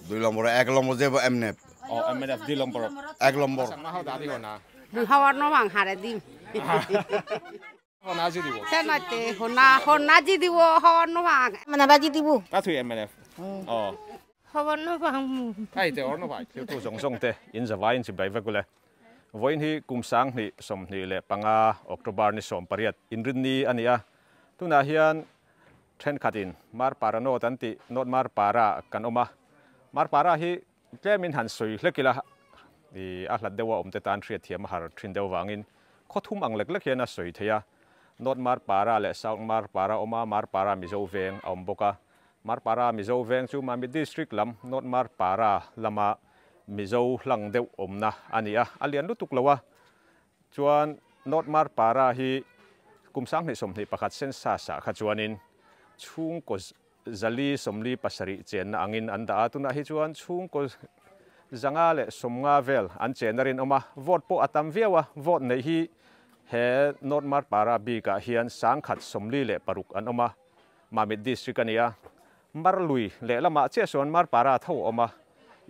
দুই নম্বরে এক নম্বর যাব এমএনএফ। ও এমএনএফ দুই নম্বর এক নম্বর। হওয়ার নবাং হারে দিম হোনা জি দিব সেনাতে হোনা হোনা জি দিব হওয়ার নবাং মানে বাজি দিব ta thui MNF o হওয়ার নবাং ai te or no bai tu zong zong te in zawai in chibai vekule voin hi kumsang ni somni le panga October ni som pariat inrin ni ania tuna hian then khatin mar para no tan ti not mar para kan oma mar para hi tlemin han soi hlekila i a hlat dewa omte tan thriat thiam har thin deuh wangin khothum ang lek lek hian a soi theia North Mar Para le South Mar Para oma Mar Para Mizo Veng a awm bawk a Mar Para Mizo Veng chu Mamit District lam North Mar Para lama Mizo hlang deuh awmna a ni a a lian lutuk lo a chuan North Mar Para hi kum 2021 census ah kha chuanin chhungkaw zali sawmli pasarih chenna angin an dah a tunah hi chuan chhungkaw zanga leh sawmnga vel an chenna rinawm a vote pawh a tam viau a vote neih hi he North Mar Para bikah hian sangkhat sawmli leh paruk an awm a Mamit District a ni a Marlui lehlamah chiah sawn Mar Para tho a awm a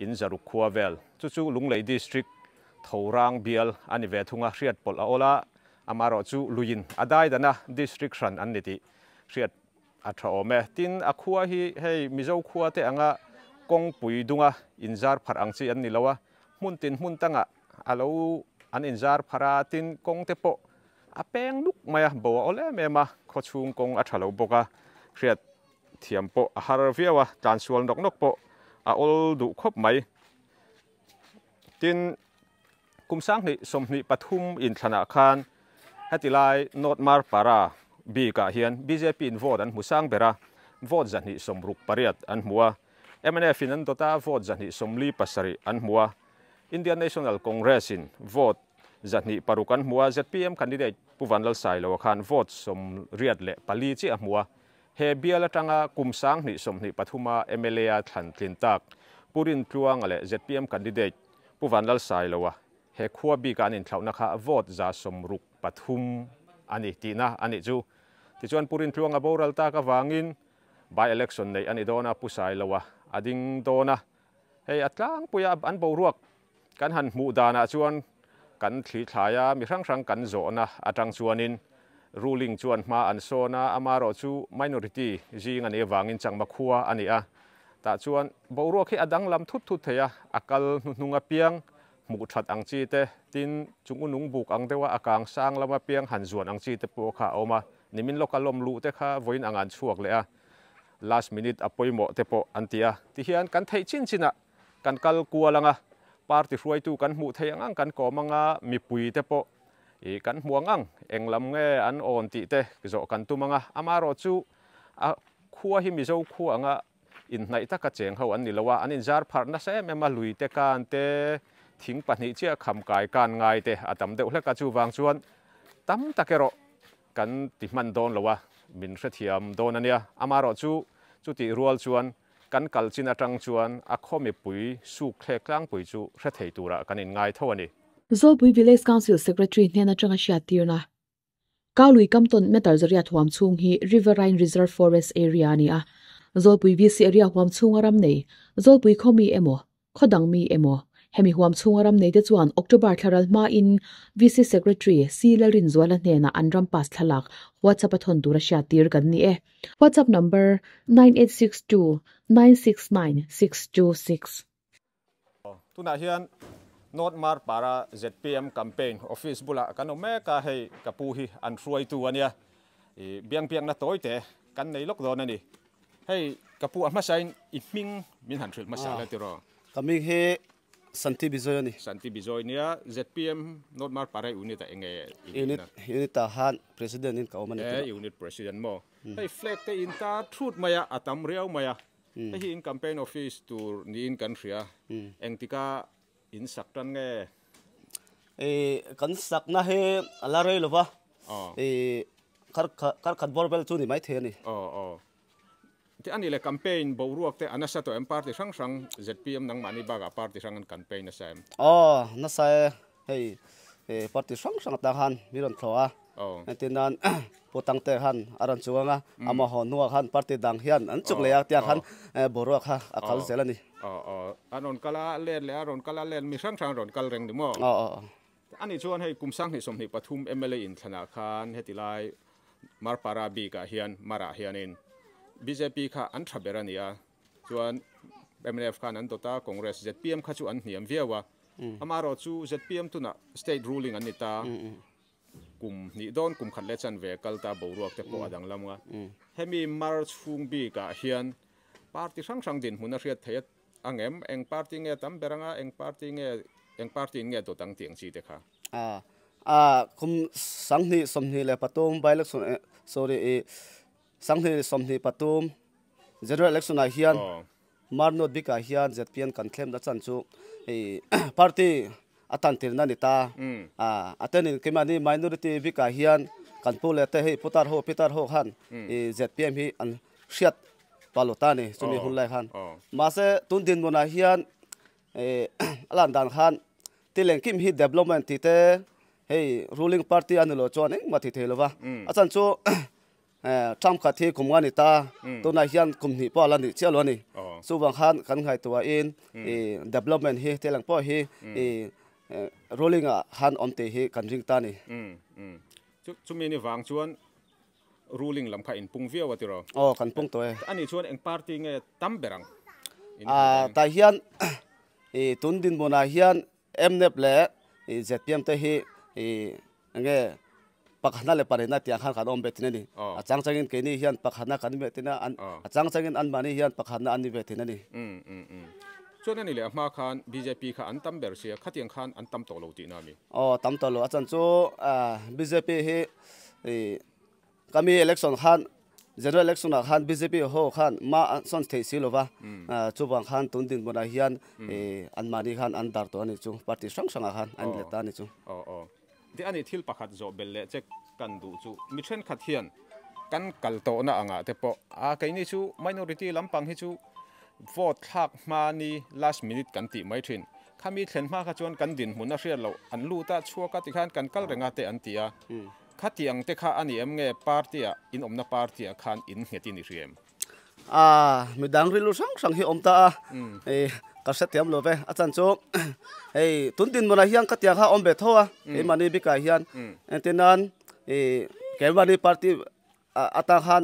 in zaruk khua vel chu chu Lunglei District Thorang bial a ni ve thung a hriat pawlh a awl a amarawh chu luiin a dai dana District hran an ni tih hriat a tha awm e. Tin a khua hi hei Mizo khua te anga kawngpui dunga inzar pharh ang chi an ni lo a hmun tin hmun tangah a lo an inzar pharh a tin kawng te pawh a peng nuk mai a bo a awl em em a khawchhung kawng a tha lo bawk a hriat thiam pawh a har viau a tlansual nawk nawk pawh a awl duh khawp mai. Tin kum 2023 inthlanah khan heti lai North Mar Para bikah hian bjp in vote an hmu sang ber a vote 268 an hmu a mnf in an dawt a vote 247 an hmu a Indian National Congress in vote 206 an hmu a zpm candidate Pu Vanlalsailoa khan vote 84 chiah a hmu a he bial atanga kum 2023 a mla a thlan tlin tak Pu Rintluanga leh zpm candidate Pu Vanlalsailoa he khua bika an inthlauhna kha vote 63 a ni tihna a nih chu. Tichuan Pu Rintluanga boral tak avangin by election neih a ni dawn a Pu Sailoa a ding dawn a hei a tlangpui a an boruak kan han hmuh danah chuan kan thli thlai a mi hrang hrang kan zawhna atang chuanin ruling chuan hma an sawn a amarawh chu minority zing a nih avangin changma khua a ni a tah chuan boruak hi a danglam thut thut thei a a kal hnuhnung apiang hmuh that ang chi te tin chung unung buk ang deuha a kang sang lam apiang han zuan ang chi te pawh kha a awm a nimin lawka lawm luh te kha vawiin ang an chhuak leh a last minute a pawimawh te pawh an ti a tihian kan theih chin chinah kan kal kual ang a party hruaitu kan hmuh theih ang ang kan kawm ang a mipui te pawh ih kan hmu ang ang eng lam nge an awn tih te zawh kan tum ang a amarawh chu a khua hi Mizo khua anga inhnaih taka cheng ho an ni lo a an inzar pharh nasa em em a lui te kan te thing pahnih chiah kham kai kan ngai te a tam deuh hlek a chuvang chuan tam tak erawh kan ti hman dawn lo a min hrethiam dawn a nia amarawh chu chutih rual chuan kan kal chin atang chuan a khaw mipui suk thlek tlangpui chu hre thei turah kan inngai tho a ni. Zawlpui Village Council Secretary hnen atanga hriattirna Kaului Kamtawn meter zariat huam chhung hi Riverine Reserve Forest Area a ni a, Zawlpui VC area huam chhunga ram nei, Zawlpui khaw mi emaw, khaw dang mi emaw, hemi huam chhunga ram nei te chuan October thlaral hmain VC Secretary C Lalrinzuala hnenah an ram pass thlalak WhatsApp a thawn tura hriattir kan ni e. WhatsApp number 9862969626. Tunah hian North Mar Para zpm campaign office bulah kan awm mek a, hei ka pu hi an hruaitu a nia, i biang biakna tawi te kan nei lawk dawn a ni. Hei ka pu a hmasain i hming min han hrilh hmasa hle tiraw? Ka hming hi Santi Bijoy a ni. Santi Bijoy nia, zpm North Mar Para unit ah enge i nihna? Unit ah khan president in ka awm a ni tiraw? E unit president maw? Hei flag te in tar thut mai a, a tam riau mai a. Hei hi in campaign office tur niin kan hria. Engtika in sak tan nge? Kan sakna hi a la rei lova, kar khat bawr vel chu ni mai thei a ni. Ti a ni le campaign boruak te a nasa tawh em party hrang hrang zpm nangmahni bakah party hrang an campaign nasa em? Aw nasa e, hei party hrang hrang atang khan mi rawn thlawh a. Tinan putang te han aran chuanga ama ho nuwa khan party dang hian an chuk le a tia khan boruak kha a kal zel ani. Anon kala len le aron kala len mi hrang hrang ron kal reng ni mo. Ani chuan hei kum sang ni 23 MLA in thlana khan hetilai Marpara bi ka hian mara hianin BJP kha an thaberania chuan MNF khan an dota Congress ZPM kha chu an hniam viawa amaro chu ZPM tuna state ruling an nita kum ni don kum khat le chan ve kalta boruak te po adang lamga hemi mar chung bi ka hian party hrang hrang din hmuna hriat thei angem eng party nge tam beranga eng party nge eng party nge to tang tiang chi te kha a kum sangni somni le patum by election sorry e sangni somni patum general election a hian marnot bika hian ZPN kan thlem da chan chu e party atan tirna ni ta a atenin kemani minority bika hian kan pu le te hei putar ho pitar ho khan e ZPM hi an hriat palota ni chumi hun lai khan ma se tun din mona hian e alan dan khan tileng kim hi development ti te hei ruling party anulo chuan eng ma ti theilova a chan chu tram kha thi kumwa ni ta tuna hian kumni pa la ni chialo ni chu wang khan kan ngai tuwa in e development hi telang po hi e ruling a han om te hi kan ring ta ni. Chu mi ni wang chuan ruling lam kha in pung viawa ti ro kan pung to e ani chuan eng party nge tam berang a ta hian e tun din bona hian MNF le ZPM te hi e nge pakhana le parena tiang khan kan om betin ani a chang changin ke ni hian pakhana kan betina an a chang changin an mani hian pakhana an ni betin ani. Chuan ani le ma khan BJP kha an tam ber sia khatiang khan an tam to lo ti na mi tam to lo a chan chu BJP hi e kami election khan general election a khan BJP ho khan ma son thei si lova chu wang khan tun din bona hian e an mani khan an dar to ani chu party sang sang a khan an le ta ani chu. Ti ani thil pakhat zo bel le che kan du chu mi then khat hian kan kal to na anga te po a keini chu minority lampang hi chu vote thlak ma ni last minute kan ti mai thin khami thlen ma kha chuan kan din hmun a hriat lo an lu ta chuaka ti khan kan kal renga te an tia khatiang te kha ani em nge party a in omna party a khan in ngeti ni riem a midang rilu sang sang hi omta a e ka se tiam lo ve a chan chu hei tun din mona hian ka tiang kha om be thoa e mani bika hian entinan e kemani party ata khan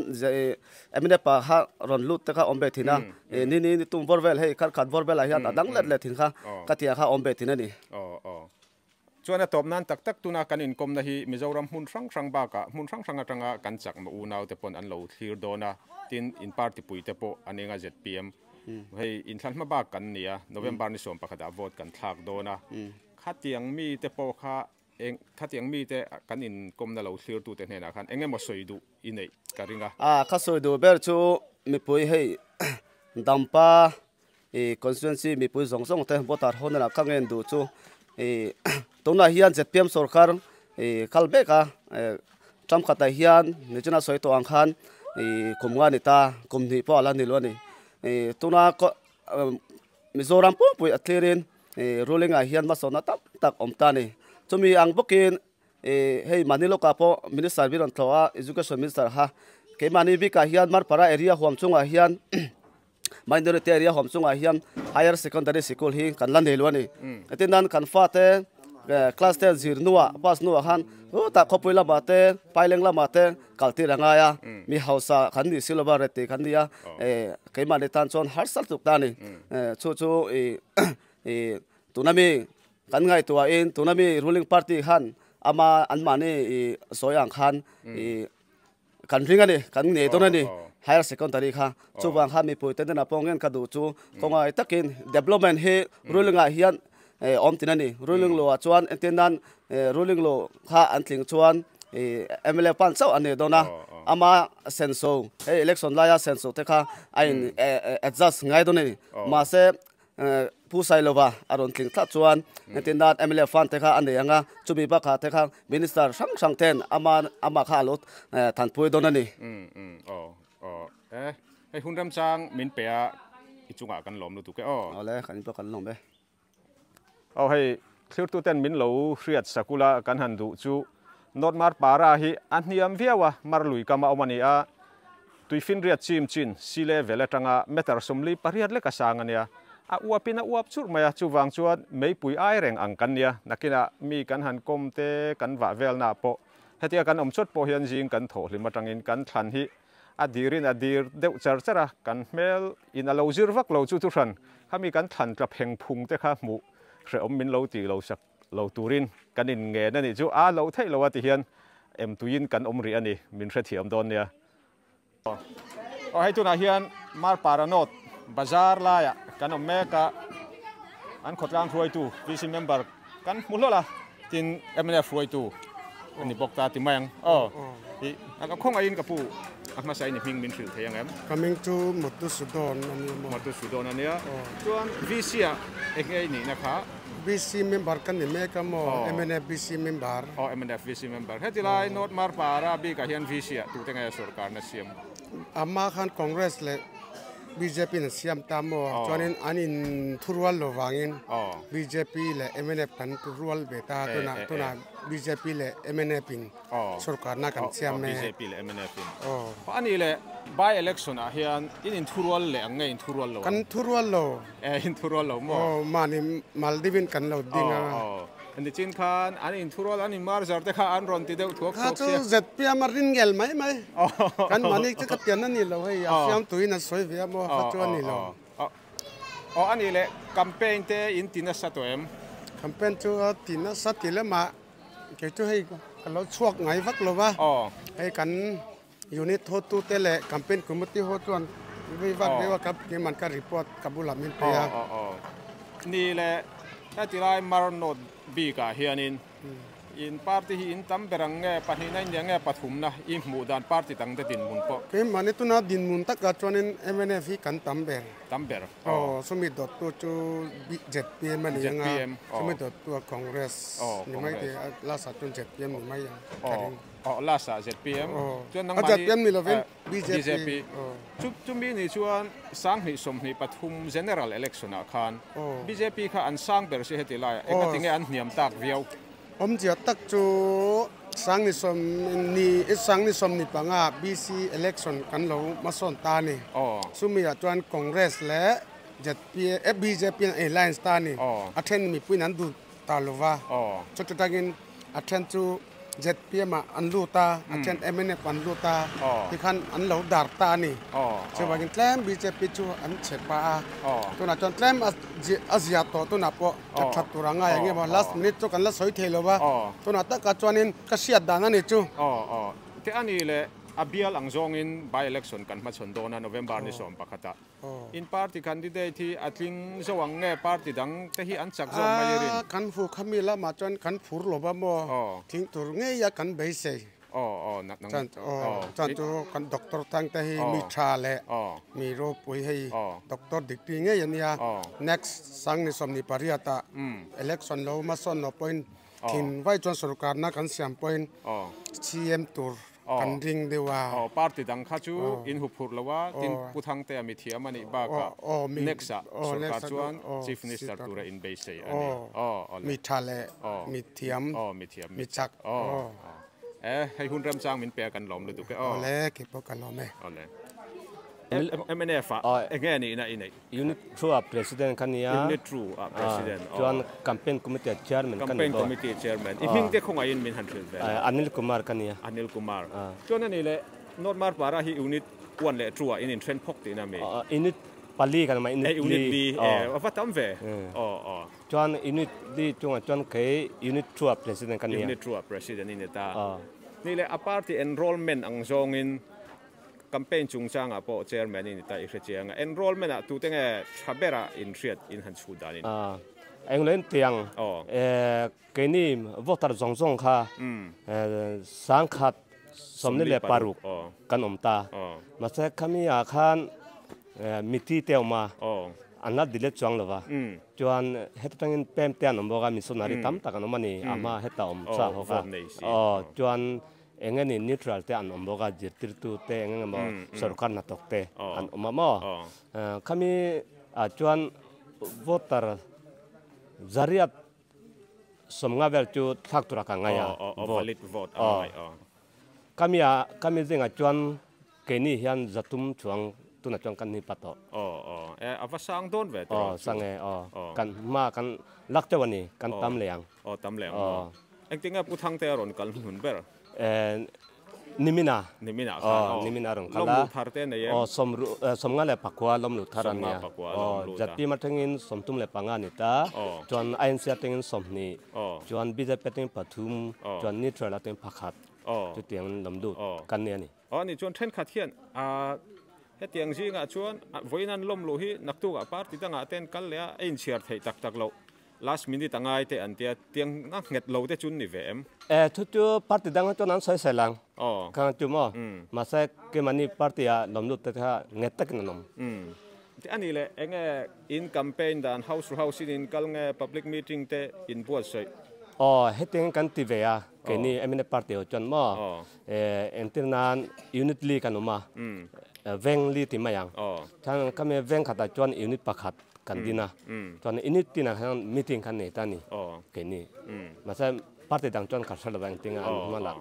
emne pa ha ron lut te kha om be thina e ni ni tum vorvel hei khar khat vorvel a hian adang let let thin kha ka tiang kha om be thina ni. Chuan a top nan tak tak tuna kan in kom na hi Mizoram hmun hrang hrang ba ka hmun hrang hrang atanga kan chak ma u nau te pon an lo thlir dona tin in party pui te po aninga ZPM hei in thlan ma ba kan nia November ni som pakhata vote kan thlak dona khatiang mi te po kha eng khatiang mi te kan in kom na lo thlir tu te hnena khan engemaw soi du inei ka ringa a kha soi du ber chu mi pui hei dampa e constituency mi pui zong zong te voter hona na khangen du chu e tuna hian ZPM sarkar e kalbeka tram khata hian nichuna soi to ang khan e kumnga ni ta kumni po ala ni lo ni e tuna ko Mizoram pu pui athlerin e ruling a hian ma sona tak tak om ta ni chumi ang bokin e hei maniloka po minister biron thloa education minister ha ke mani bi ka hian Marpara area huam chunga hian minority area hom chunga hian higher secondary school hi kan lan nei lo ani atinan kan fa te class 10 zir nuwa pass nuwa khan u ta khopui lama te paileng lama te kalti ranga ya mi hausa khan ni silova rete khan nia e keima ni tan chon har sal tuk ta ni chu chu e e tunami kan ngai tua in tunami ruling party khan ama an mani e soyang khan e kan ringa ni kan nei to na ni higher secondary kha chu wang kha mi pui te na pongen ka du chu kongai takin development he ruling a hian om tinani ruling lo chuan entinan ruling lo kha an tling chuan MLA pan chau ani dona ama senso he election laya senso te kha ain adjust ngai doni ma se pu sailova aron tling tha chuan entinan MLA fan te kha ani anga chumi ba kha te kha minister sang sang ten ama ama kha lot thanpui donani. Hei hun ram chang min pe a ichunga kan lom lu tu ke o ole kan pa kan lom be o hei thlir tu ten min lo hriat sakula kan han du chu North Marpara hi a hniam viau a, mar lui kama awm a ni a, tuifinriat chim chin sea level atanga meter 48 lek a sang a nia. A uapin a uap churh mai a, chuvang chuan meipui ai reng ang kan nia. Nakinah mi kan han kawm te kan vah velnaah pawh hetia kan awm chawt pawh hian zing kan thawh hlim atangin kan thlan hi a dirin a dir deuh char char a, kan hmel in a lo zir vak lo chu thuhran khami kan thlan tla pheng phung te kha hmuh hrehawm min lo tih lo sak lo turin kan in ngen a nih chu a lo theih lo a ti hian em tuiin kan awm rih a ni min hrethiam dawn nia. Aw hei tunah hian Marpara North bazar laiah kan awm mek a, an khawtlang hruaitu VC member kan hmu hlawlh a, tin mnf hruaitu a ni bawk ta ti mai ang. Aw i a khawngaihin ka pu a hmasa in i hming min hrilh thei ang em? Ka hming chu Muttu Sudawn a nia maw? Muttu Sudawn a nia. Chuan VC ah eng nge i nihna kha? VC member ka ni mek a maw? Mnf VC member. Aw mnf VC member. Heti lai North Marpara bikah hian VC ah tute nge sorkarna siam? Amma khan Congress leh BJP in an siam ta maw? Chuanin an in thurual lo vangin BJP leh mnf kan rual ve ta tunah tunah BJP leh mnf in sorkarna kan siam e. BJP leh mnf in. A nih leh by election ah hian in inthurual leh ang nge inthurual lo ang? Kan thurual lo. E inthurual lo maw? Aw mahni Maldive in kan lo ding a. Nichin khan an inthurual an inmar zar te kha an rawn ti deuh thuak Kha thuak chu sia. ZPM a rin ngel mai mai. Kan mahni chu ka pian a ni lo hei a fiamtuin an sawi ve a maw kha chu a ni lo. Aw a nih leh campaign te in ti nasa tawh em? Campaign chu a ti nasa ti lamah kei chu hei ka lo chhuak ngai vak lo va. Hei kan unit hotu te leh campaign committee ho chuan vei vak deuh a ka keimah ka report ka bulah min pe a. Ni leh heti lai mar note bikah hianin in party hi in tam ber ang nge pahnihna in nia nge pathumna i hmuh dan party dang te dinhmun pawh. Keimah ni tuna dinhmun takah chuanin mnf hi kan tam ber. Tam ber. Aw chumi dawttu chu ZPM a ni ang a, chumi dawttu a Congress ni mai thei a, last ah chuan ZPM ni mai ang ka ring. Aw last ah ZPM. Chuan nangmah ni ZPM ni lovin BJP. Chumi ni chuan 2023 general election ah khan BJP kha an sang ber si heti lai ah engati nge an hniam tak viau? Awmzia tak chu 20 ni 25 BC election kan lo hmasawn ta a ni. Chumi ah chuan Congress leh ZPM BJP an alliance ta a ni. A then mipuiin an duh ta lo va. Chuti tangin a then chu ZPM ah an lut a, a then mnf an lut a, tikhan an lo dar ta a ni. Chuvangin tlem BJP chu an chhe pah a, tunah chuan tlem a zia tawh tunah pawh ka that tur a ngai ang emaw last minute chu kan la sawi thei lo va, tunah takah chuanin ka hriat dan a ni chu. Te a ni leh a bial ang zawngin by election kan hmachhawn dawn a November ni 11ah. In party candidate hi a tling zo ang nge party dang te hi an chak zawk mai i rin? Kan hu khami lamah chuan kan phur lo va maw? Tling tur ngei a kan beisei. Chuan chu kan doctor tang te hi mi tha leh mi ropui hei doctor degree ngei a nia. Next 2028 ah election lo hmasawn lo pawhin thin vai chuan sorkarna kan siam pawhin CM tur kan ring deuh a. Aw, party dang kha chu in huphurh lo a, tin Pu Thangtea mi thiam a nih bakah next ah sorkar chuan Chief Minister tura in beisei a ni. Aw, awle. Mi tha leh mi thiam, mi chak. Aw, e hei hun remchang min pe a kan lawm lutuk e. Aw. Awle, kei pawh ka lawm e. Awle. Mnf ah enge nihna i neih? Unit two ah President ka nia. Unit two ah President. Chuan Campaign Committee ah Chairman ka ni bawk. Campaign Committee Chairman. I hming te khawngaihin min han hrilh ve la. Anil Kumar ka nia. Anil Kumar. Chuan a ni leh North Marpara hi Unit one leh two ah in inthen phawk tihna mi? Unit pali kan awm a, Unit li. Unit li. A va tam ve. Aw aw. Chuan Unit li chungah chuan kei Unit two ah President ka nia. Unit two ah President i ni ta. Ni leh a party enrollment ang zawngin Campaign chungchangah pawh chairman i ni ta i hre chiang a, enrollment ah tute nge tha bera in hriat in han chhut danin? Englo in tiang keini voter zawng zawng kha 146 kan awm ta. Mahse khami ah khan miti te awm a, an la delete chuang lo va. Chuan heta tangin pem te an awm bawk a, missionary tam tak an awm a ni, a hma heta awm chah ho kha. Chuan Eng nge ni neutral te an awm bawk a, zirtirtu te eng eng emaw sorkar hnathawk te an awm a maw? Khami ah chuan voter zariat Somnga vel chu thak tura ka ngai a. Valid vote a ngai a. Kamia kami zinga chuan keni hian zatum chuang tuna chuan kan ni pato. E ava sang don ve to. Sange kan ma kan lak te wani kan tam leang. Tam leang. Engtinga pu thang te ron kal hun ber. Nimina kha. Nimina rong kala. Lom lu thar te nei em. Somru somnga le pakwa lom lu thar ania. Jati ma thangin somtum le panga ni ta. Chuan INC tengin somni. Chuan BJP teng pathum. Chuan neutral teng pakhat. Chu tiang lom lu kan ne ani. Ni chuan then khat hian a hetiang zinga chuan voinan lom lu hi naktu ka party tanga ten kal le a in chiar thei tak tak lo. Last minute angai te an tia tiang na nget lo te chun ni ve em. Thu chu party dang chuan an soi selang. Khang chu mo ma se ke mani party a lom lu te kha nget tak na nom. Ti ani le enge in campaign dan house to house in kal nge public meeting te in buat sei. Heting kan ti ve a ke ni MNA party ho chuan mo entirnan unit li kanuma veng li ti mayang. Thang kame veng khata chuan unit pakhat kan dina. Chuan unit tina khan meeting kan nei ta ni. Ke ni ma se party dang chuan kha sala bang tinga an ma la.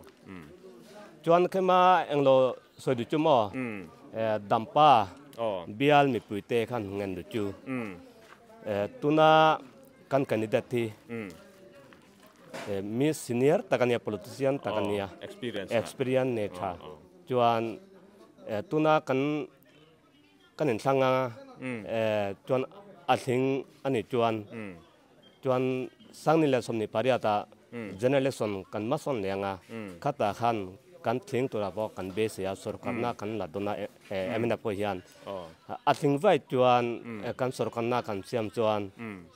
Chuan khema englo soi du chu mo dampa bial mi puite khan ngen du chu. Tuna kan candidate thi mi senior takania politician takania experience ne tha. Chuan tuna kan kan in thlanga chuan a thing ani chuan chuan sangni le somni pariata general election kan ma son lenga khata khan kan thing tura bo kan be se ya sarkar na kan la dona emna po hian a thing vai chuan kan sarkar na kan siam chuan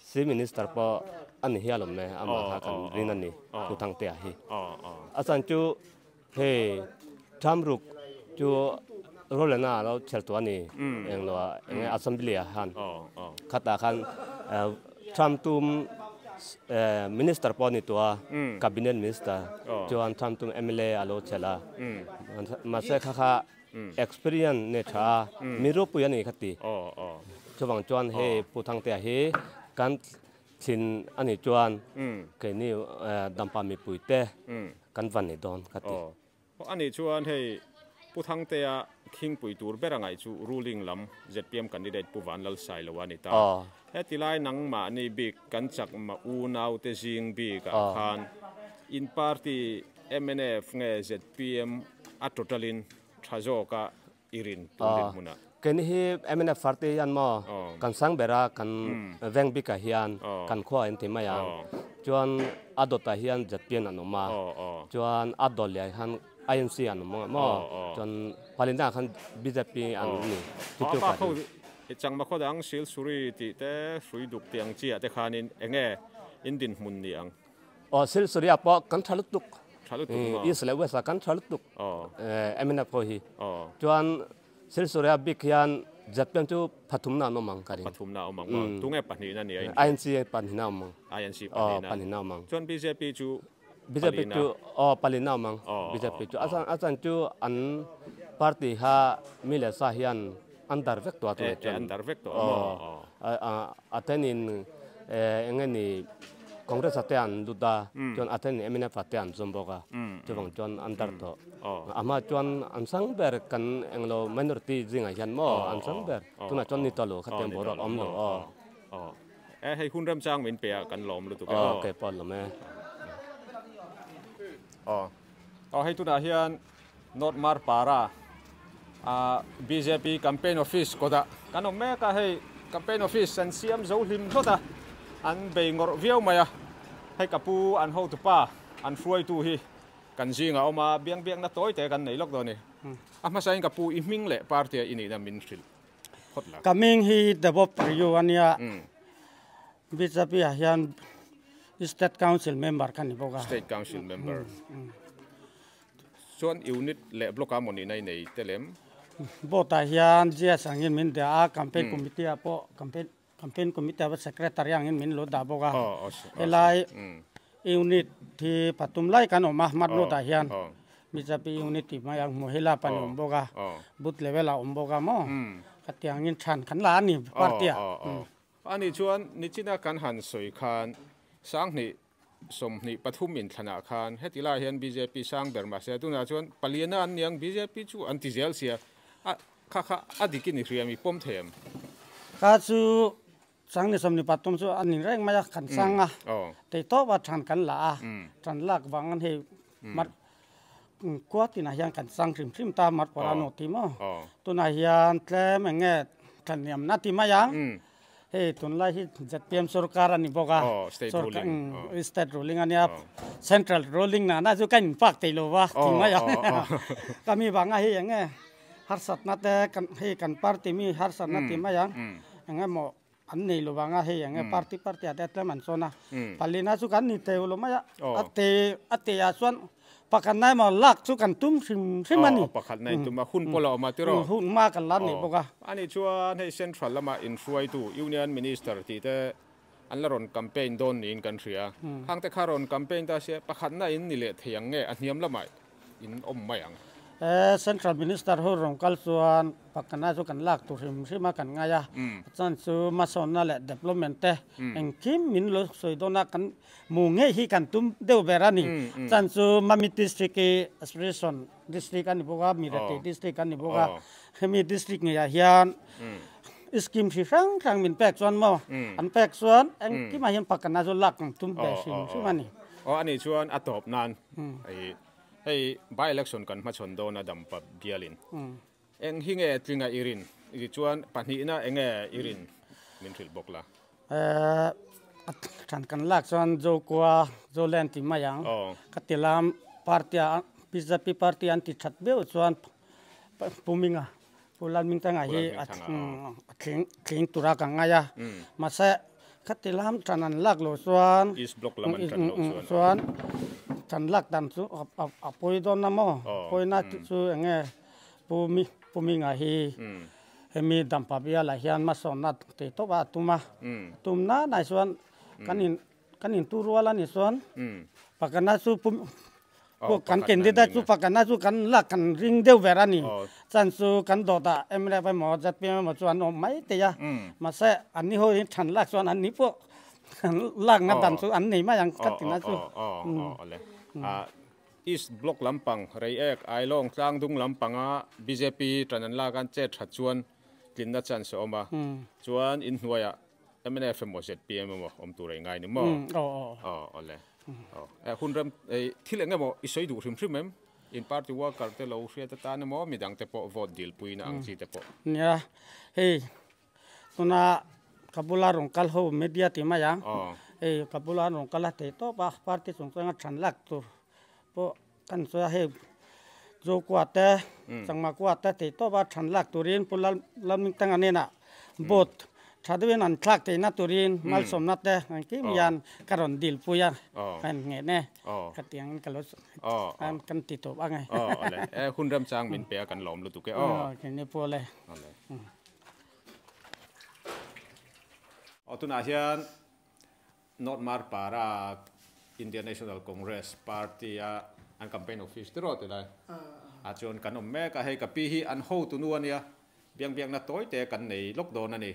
si minister po ani hialom me ama kha kan rin ani thu thang te a hi asan chu he thamruk chu rolena lo chel to ani englo enge assembly a han khata khan tham tum minister po ni tua cabinet minister chuan tham tum MLA alo chela ma se kha kha experience ne tha mi ro pu ani khati chuwang chuan he pu thang te hi kan thin ani chuan ke ni dampa mi puite kan van ni don khati. Ani chuan hei pu thang te a khing pui tur berangai chu ruling lam ZPM candidate pu Van Lal Sai lo ani ta. He tilai nang ma ni bik kan chak ma u nau te jing bi ka khan in party MNF nge ZPM a totalin thazo ka irin turin muna. Ken hi MNF party yan mo kan sang bera kan veng bi ka hian kan khwa en ti maya chuan adota hian ZPM anoma chuan adol ya han INC an mo mo chuan palina khan BJP an ni chu chu ka chang ma khodang sil suri ti te sui duk tiang chi ate khanin enge indin mun ni ang. Sil suri apo kan thalutuk isle wesa kan thalutuk MNF ko hi chuan sil suri bik hian ZPM chu pathum na no mang karin pathum na omang tunge pahni na ni INC pahni na omang INC pahni na omang chuan BJP chu BJP chu palina mang BJP chu asan asan chu an party ha mile sa hian andar vek to atu chuan andar vek to atenin engeni Congress ate an duda chuan aten MNF ate an zomboga chuwang chuan andar to ama chuan an sang ber kan englo minority zinga hian mo an sang ber tuna chuan ni talo khatem borok om lo hei hun ram chang min pe kan lom lu tu ke ke pol lo me. Hei tuna hian North Marpara BJP campaign office koda kan om me ka hei campaign office an siam zo hlim thota an bei ngor viau maya hei kapu an ho tu pa an hruai tu hi kan zinga oma biang biang na toy te kan nei lok do ni a ma sain kapu i hming le party ini na min hril khot la kaming hi debop priyo ania BJP a hian State Council member kan ni boga. State Council member. Chuan unit le block a moni nei nei telem. Bota hian jia sangin min de a campaign committee a po campaign committee a secretary angin min lo da boga. Elai unit thi patum lai kan oma mat no ta hian. BJP unit ti ma yang mohila pan om boga. Booth level a om boga mo. Khatiangin than khan la ni party a. Ani chuan nichina kan han soi khan sang ni 23 inthlanah khan heti laiah hian bjp sang ber mahse tunah chuan paliana an niang bjp chu an ti zel sia a kha kha a dik in i hria mi pawm thei em? Kha chu 2023 chu a ni reng mai a kan sang a tei tawp a than kan la a than lak vang an hei mar kua tinah hian kan sang hrim hrim ta mar pawh a nawh ti maw tunah hian tlem eng nge thahniamna ti mai ang Hei tunlai hi ZPM sorkar a ni bawk a, state ruling a nia, central ruling nana chu ka inpak thei lo va ti mai a, ka mi vanga hei eng nge harsatna te kan hei kan party mi harsatna ti mai ang eng emaw an nei lo vanga hei eng nge party party ah te tlem an sawn a, palina chu kan ni teu lo mai a, a te a te ah chuan Pakhat na emaw lak chu kan tum hrim hrim a ni. Aw, pakhat na in tum a, hun pawh la awm a tiraw? Hun hma kan la nei bawk a. Ani chuan hei Central lama inhruaitu Union Minister tih te an la rawn campaign dawn niin kan hria. Khang te kha rawn campaign ta sia pakhat na in ni leh thei ang nge a hniam lamah in awm mai ang? Central Minister ho rawn kal chuan pakhatna chu kan lak tur hrim hrim a kan ngai a. Chuan chu hmasawnna leh development te engkim min lo sawi dawn a kan Mu ngei hi kan tum deuh ber a ni. Chan chu Mamit District hi Aspiration District a ni bawk a, Mirati District a ni bawk a. Hemi District ngeiah hian scheme hri hrang hrang min pek chuan maw an pek chuan engkimah hian pakhatna chu lak kan tum ve hrim hrim a ni. Aw a nih chuan a tawp nan hei by election kan hmachhawn dawn a Dampa bialin Eng hi nge tlinga i rin? I chuan pahnihna eng nge i rin min hrilh bawk la? Than kan lak chuan Zokua, Zoland ti mai ang. Ka ti lam party a BJP party an ti that viau chuan Pu Minga, Pu Lalmingtanga hi a tling tura ka ngai a. Mahse ka ti lam than an lak loh chuan East Block lam an than loh chuan than lak dan chu a pawi dawn a maw? Pawina chu eng nge? Pu Mi Pu Minga hi hemi Dampa bialah hian hmasawnna tei tawp a tum a, a tum nanah chuan kan in kan in tu rual a ni chuan pakhatna chu Pu kan candidate chu pakhatna chu kan lak kan ring deuh ber a ni. Chan chu kan dawtah mlf emaw zpm emaw chu an awm mai thei a, mahse an ni ho hi than lak chuan an ni pawh lakna dan chu an nei mai ang ka tina chu. East Block lampang, Reiek, Ailawng, Tlangdung lampanga bjp tan an lak an chet that chuan tlinna chance a awm a, chuan in hnuaiah mnf emaw zpm emaw awm tur a i ngai ni maw? Aw awle. Aw hun rem thil eng emaw i sawi duh hrim hrim em? In party worker te lo hriat atan emaw midang te pawh vote dil puina ang chi te pawh. Nia, hei Tuna ka bula rawn kal ho media ti mai ang, hei ka bula an rawn kal a thei tawp a, party chung chuan a than lak tur pawh kan sawi a, hei Zokua te Changmakua te thei tawp a than lak turin Pu Lalmingtanga hnenah vote tha deuhin an thlak theihna turin malsawmna te engkim hian ka rawn dil pui a, ka en ngheh ne ka ti angin ka lo kan ti tawp ang e. Hun remchang min pe a kan lawm lutuk e aw. Keini pawh le. Aw tunah hian North Marpara Indian National Congress Party a an campaign office te rawh tilai ah chuan kan awm mek a, hei ka pi hi an hotu nu a nia, biang biakna tawi te kan nei lawk dawn a ni.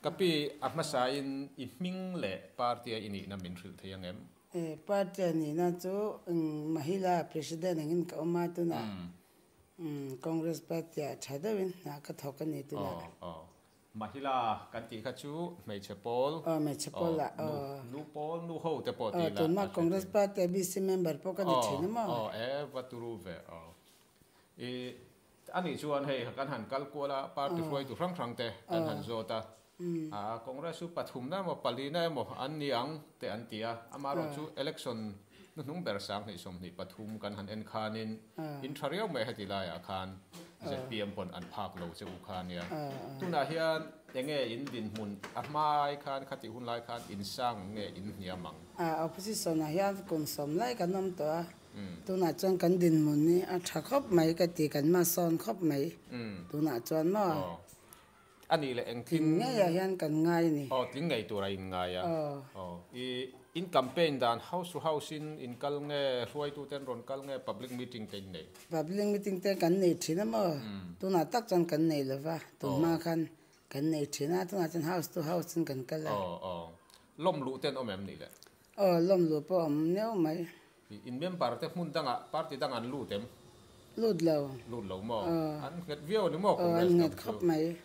Ka pi a hmasa in i hming leh party a i nihna min hrilh thei ang em? Party a nihna chu Mahila President angin ka awm a tunah Congress party ah tha deuhin hna ka thawk a ni tunah. Aw aw. Mahila kan tih kha chu hmeichhe pawl. Aw hmeichhe pawl ah aw. Nu pawl nu ho te pawh tih lah. Tunah Congress party ah BC member pawh ka ni thin a maw? Aw e va turu ve aw. I anih chuan hei kan han kal kual a party hruaitu hrang hrang te kan han zawt a. Congress chu pathumna emaw palina emaw an ni ang te an ti a, amaherawh chu election hnuhnung ber 2023 kan han en khanin in tha riau mai heti laiah khan zpm pawn an phak lo che u kha nia. Tunah hian enge in dinhmun a hmai khan khatih hun lai khan in sang ang nge in hniam ang? Opposition ah hian kum sawm lai kan awm tawh a, tunah chuan kan dinhmun hi a tha khawp mai ka ti, kan hmasawn khawp mai tunah chuan maw. A nih leh eng tling ngeiah hian kan ngai a ni. Aw, tling ngei tura in ngai a. Aw, i in campaign dan house to house in in kal nge, hruaitu ten rawn kal nge, public meeting te in nei? Public meeting te kan nei thin a maw? Tunah tak chuan kan nei lo va, tun hma khan kan nei thin a, tunah chuan house to house in kan kal a. Aw, aw. Lawm luh ten awm em nih leh? Aw lawm luh pawh awm neuh mai. In member te hmun dangah party dang an lut em? Lut lo. Lut lo maw? An nghet viau a ni maw Aw an nghet khawp mai.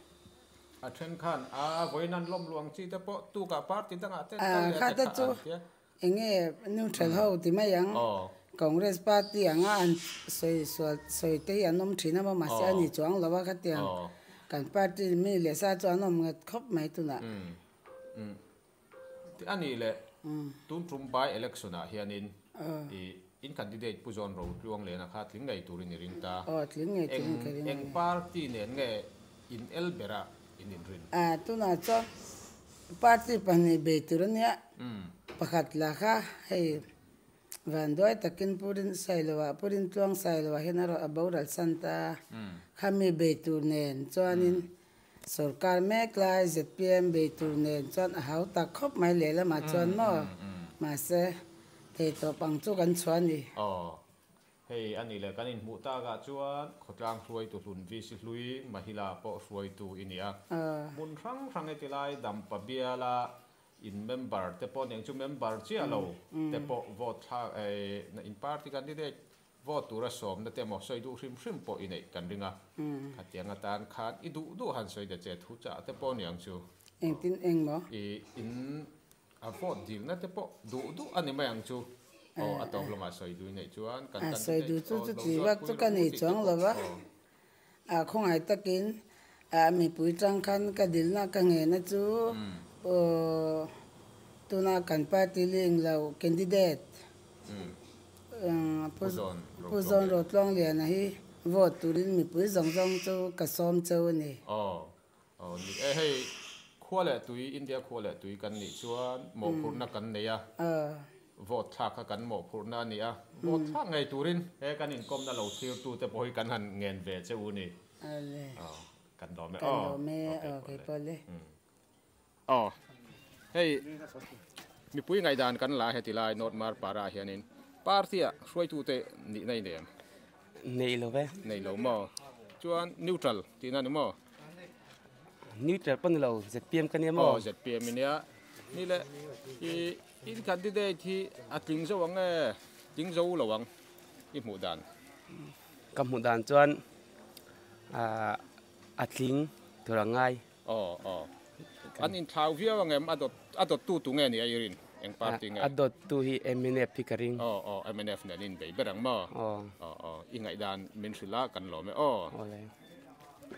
A then khan a vawiin an lawm luang chi te pawh tukah party dangah te kal leh te kha an tia. Enge neutral ho ti mai ang. Congress party anga an sawi sual sawi te hi an awm thin a maw mahse a ni chuang lo a khatiang kan party mi leh sa chu an awm nghet khawp mai tunah. A nih leh tun tum by election ah hianin i in candidate Pu John Rotluang Lena kha tling ngei turin i ring ta. Aw tling ngei turin ka ring a ni. Eng party nen nge in el bera in inrin? A tunah chuan party pahnih bei tur a nia, pakhat lah kha hei vanduai takin Pu Rin Sailoa, Pu Rintluang Sailoa hian a rawh a boral san ta a, khami bei tur nen chuanin Sorkar mek lai zpm bei tur nen chuan a hau tak khawp mai lehlamah chuan maw? Mahse, theitawp ang chu kan chhuah a ni. Aw, hei a nih leh kan inhmuh takah chuan khawtlang hruaitu hlun VC hlui Mahila pawh hruaitu i ni a. Hmun hrang hrang heti lai Dampa biala in member te pawh aniang chu member chiah lo te pawh vote thlak in party candidate Vote tura sawmna te emaw sawi duh hrim hrim pawh i neih kan ring a, khatiang atan khan i duh duh han sawi ta che thu chah te pawh aniang chu. Engtin eng maw? I in a vote dilna te pawh duh duh a ni mai ang chu. Aw a tawp lamah sawi duh i neih chuan kan A sawi duh chu chuti vak chu ka nei chuang lo va, a khawngaih takin a mipui tang khan ka dilna ka nghehna chu aw tuna kan party ling lo candidate Pu Zawn Rotluangliana hi vote turin mipui zawng zawng chu ka sawm cheu a ni. Aw, aw ni e, hei khua leh tui, India khua leh tui kan nih chuan mawhphurhna kan nei a, vote thlak kha kan mawhphurhna a ni a, vote thlak ngei turin he kan inkawmna lo thlirtute pawh hi kan han ngen ve che u ni. Aw, kan lawm e, aw, kan lawm e, aw, kei pawh le. Aw, hei mipui ngaihdan kan la heti lai North Marpara ah hianin party ah hruaitute nihna i nei em? Nei lo ve. Nei lo maw? Chuan neutral tihna ni maw? Neutral pawh ni lo, zpm ka nia maw? Aw, zpm i nia. Ni le, i in candidate hi a tling zo ang nge tling zo lo ang i hmuh dan? Ka hmuh dan chuan a tling tur a ngai. Aw aw. An inthlau viau ang em? A dawt a dawttu tu nge ni a i rin? Eng party nge? A dawttu hi mnf hi ka ring. Aw aw mnf nen in bei ber ang maw? Aw. Aw aw i ngaihdan min hrilh a kan lawm e aw. Aw le.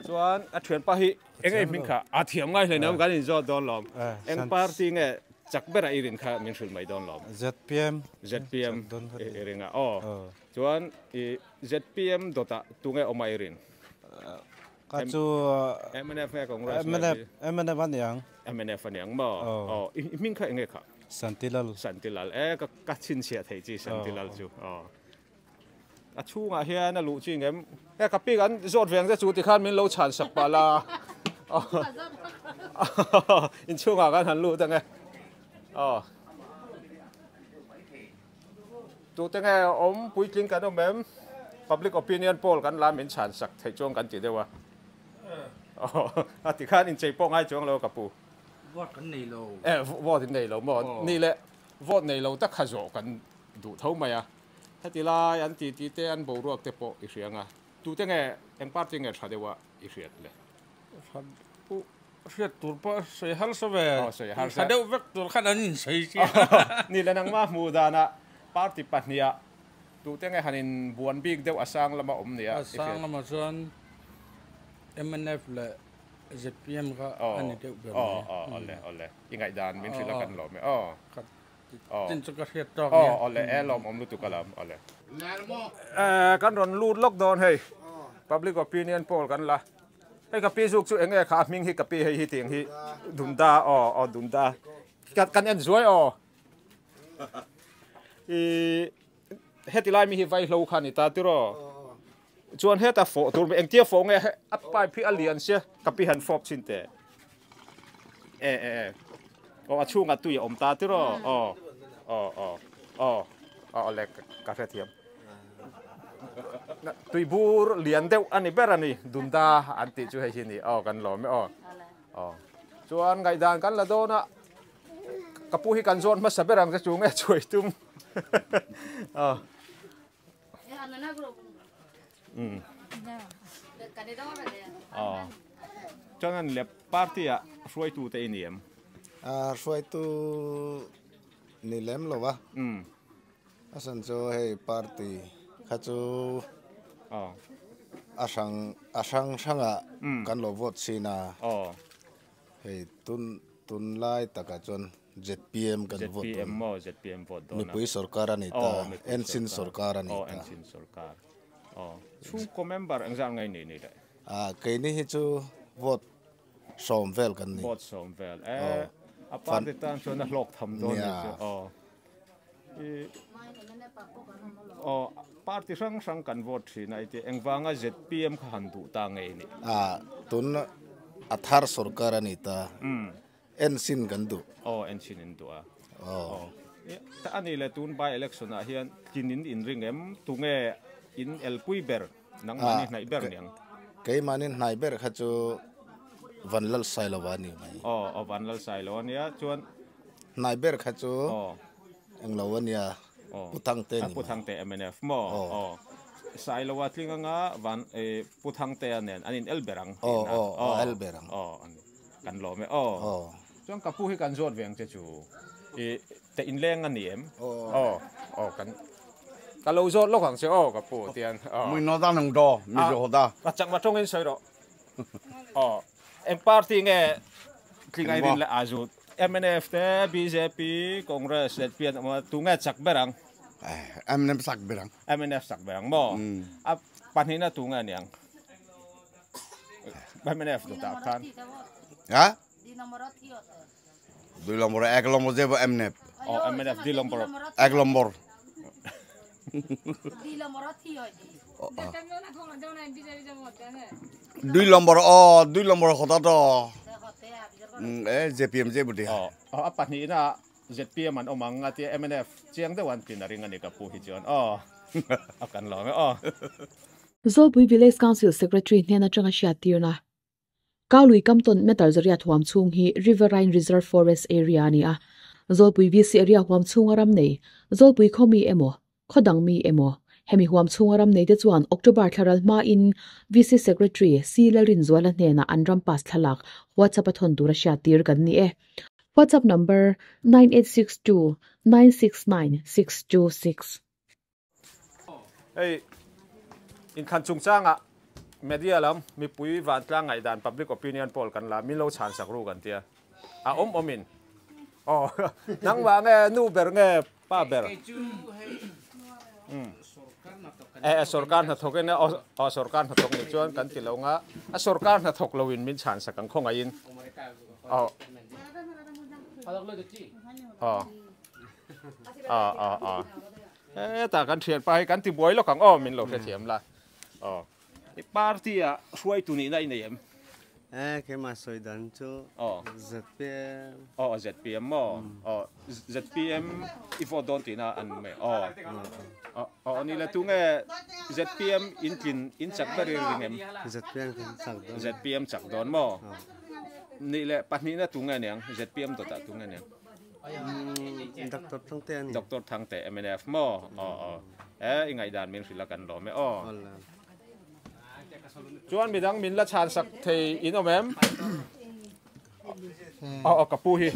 Chuan a thianpa hi eng nge hming kha? A thiam ngai hle nia kan inzawt dawn lawm. Eng party nge chak ber a i rin kha min hrilh mai dawn lawm. Zpm. Zpm i ring a aw. Chuan i zpm dawtah tu nge awm a i rin? Ka chu mnf nge Congress nge hi? Mnf a ni ang. Mnf a ni ang maw? Aw. I hming kha enge kha? Santilal. Santilal e ka ka chhinchhiah theih chi Santilal chu. Aw. A chhungah hian a luh chi ngem? E ka pi kan zawt ve ang che chu tikhan min lo chhan sak pah la. Inchhungah kan han lut ang e. Aw. Tute nge awm puitling kan awm em? Public opinion poll kan la min chhan sak theih chuang kan ti deuh a. A ti khan inchei pawh ngai chuang lo ka pu. Vote kan nei lo. E vote in nei lo maw? Ni le vote nei lo tak kha zawh kan duh tho mai a. Heti lai an ti ti te an boruak te pawh i hria ang a. Tute nge eng party nge tha deuh a i hriat le? Hriat tur pawh sawi harsa ve. Aw sawi harsa. Tha deuh vek tur khan an insawi chiah. Ni le nangmah hmuh danah party pahniha tute nge han in buan bik deuh a sang lama awm nia. A sang lamah chuan mnf leh zpm kha a ni deuh ber mai. Aw aw awle awle i ngaihdan min hrilh a kan lawm e aw. Tin chu ka hriat tawk nia. Aw awle e lawm awm lutuk a lam awle. Kan rawn lut lawk dawn hei public opinion poll kan la. Hei ka pi zuk chu eng nge kha a hming hi ka pi hei hi tiang hi Dunda aw aw Dunda kan en zuai aw i heti lai mi hi vaihlo kha ni ta tiraw chuan heta fawh tur engtia fawh nge a pipe hi a lian sia ka pi han fawp chhin teh e e e aw a chhungah tui a awm ta tiraw aw aw aw aw aw le ka hrethiam. Tuibur lian deuh a ni ber a ni, Dunda an tih chu hei hi ni aw kan lawm e aw. Aw. Chuan ngaihdan kan la dawn a, Ka pu hi kan zawn hmasa ber ang che chu nge chhuai tum. Aw. Umm. Aw. Chuan an le party ah hruaitu te i ni em? Ah hruaitu ni lem lo a. Umm. A san chu hei party kha chu a hrang a hrang hrangah kan lo vote chin a. Aw. Hei tun tunlai takah chuan zpm kan vote dawn. Zpm maw zpm vote dawn a. Mipui sorkar a ni ta, Ensin sorkar a ni ta. Aw Ensin sorkar. Aw chhungkaw member engzat nge ni ni le? Ah keini hi chu vote sawm vel kan ni. Vote sawm vel e a party tan chuan a hlawk tham dawn ni chu aw. Aw party hrang hrang kan vote thin a iti engvanga zpm kha han duh ta ngei ni. Ah tun a thar sorkar a ni ta ensin kan duh. Aw ensin in duh a. Aw ta ani le tun by election ah hian tlin in inring em tunge in elpui ber nangmahni hnaih ber niang. Keimahni hnaih ber kha chu Vanlalsailova a ni mai. Aw aw Vanlalsailova nia chuan. Hnai ber kha chu englo a nia, Pu Thangte ni mai. Pu Thangte mnf maw? Aw. Sailoa tling anga van Pu Thangtea nen an in el ber ang tihna. Aw aw el ber ang. Aw kan lawm e aw. Chuan ka pu hi kan zawt ve ang che chu i te inleng a ni em? Aw aw kan ka lo zawt lawk ang che aw ka pu tian aw. Mui no da nung do mi zo da. Ka chakma tawngin sawi rawh. Aw eng party nge tling ai rin leh a zut? Mnf te, bjp, Congress leh pian awm a, tunge chak ber ang? Mnf chak ber ang. Mnf chak ber ang maw? A pahnihna tunge a niang? Mnf dawtah khan. Ha? Dui lomor ek lomor je mnf. Oh mnf dui lomor. Ek lomor. Dui lomor o dui lomor khota to. E ZPM je budi. Oh a pahnihna ZPM an awm ang a tia mnf chiang deuh an tin a ring a ni ka pu hi chuan aw a kan lawm e aw. Zawlpui Village Council Secretary hnen atanga hriattirna Kaului Kamtawn meter zariat huam chhung hi Riverine Reserve Forest Area a ni a, Zawlpui VC area huam chhunga ram nei, Zawlpui khaw mi emaw, khaw dang mi emaw, hemi huam chhunga ram nei te chuan October thla ral hmain VC Secretary C Lalrinzuala hnenah an ram pass thlalak WhatsApp a thawn tura hriattir kan ni e. WhatsApp number, 9862 969 626. Hei inthlan chungchangah media lam mipui vantlang ngaihdan public opinion poll kan la min lo chhan sak ru kan tia a awm awmin aw nangmah nge nu ber nge pa ber e sorkar hnathawk in aw sorkar hnathawk nih chuan kan ti lo nga a sorkar hnathawk lo in min chhan sak ang khawngaihin aw aw aw aw aw Hetah kan thian pa hi kan ti buai lawk ang aw min lo hrethiam la. Aw. I party ah hruaitu nihna i nei em? E keimah sawi dan chu ZPM. Aw ZPM maw? Aw ZPM i vote dawn tihna an mai. Aw. Aw ni le tunge ZPM in tlin in chak ber i ring em? ZPM kan chak dawn. ZPM chak dawn maw? Ni le pahnihna tunge aniang ZPM dawtah tunge aniang? Doctor Thangte a ni. Doctor Thangte mnf maw? Aw aw. E i ngaihdan min hrilh a kan lawm e aw. Chuan midang min la chhan sak thei in awm em? Aw aw ka pu hi.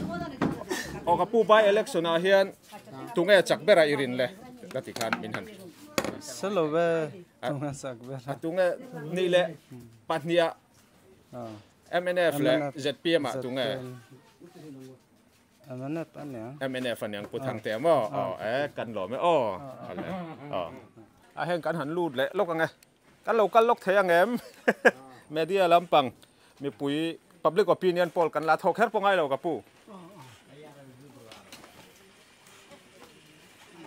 Aw ka pu by election ah hian tunge chak ber a i rin le? Ka ti khan min han. Selo ve tunge chak ber a. Tunge nih leh pahnih ah mnf leh zpm ah tunge? MNF a nia. MNF a niang Pu Thangtea maw? Aw e kan lawm e aw. Hale aw. A heng kan han lut leh lawk ang e. Kan lo kal lawk thei ang em? Media lampang mipui public opinion poll kan la thawk her pawh ngai lo ka pu.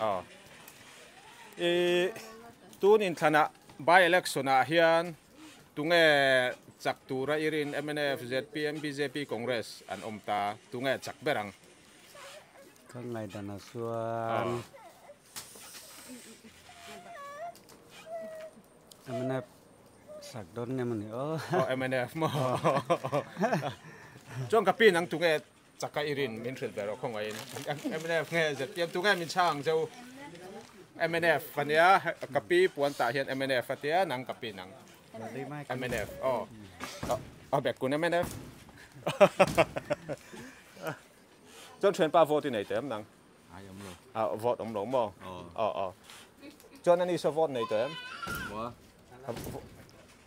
Aw. I tun inthlanah by election ah hian Tunge chak tura i rin mnf, zpm, bjp, Congress an awm ta, tunge chak ber ang? Ka ngaihdan ah chuan mnf chak dawn nge mawni aw. Aw mnf maw. Chuan ka pin ang tunge. chaka i rin min hrilh ve rawh khawngaihin mnf nge zpm tunge min chhang ang che u mnf ania ka pi puan tah hian mnf a tia nang ka pi nang mnf aw aw bek kun mnf chuan thianpa vote i nei teh em nang Ai awm lo. Ah vote awm lo maw? Aw aw. Chuan ani saw vote nei tawh em? Maw?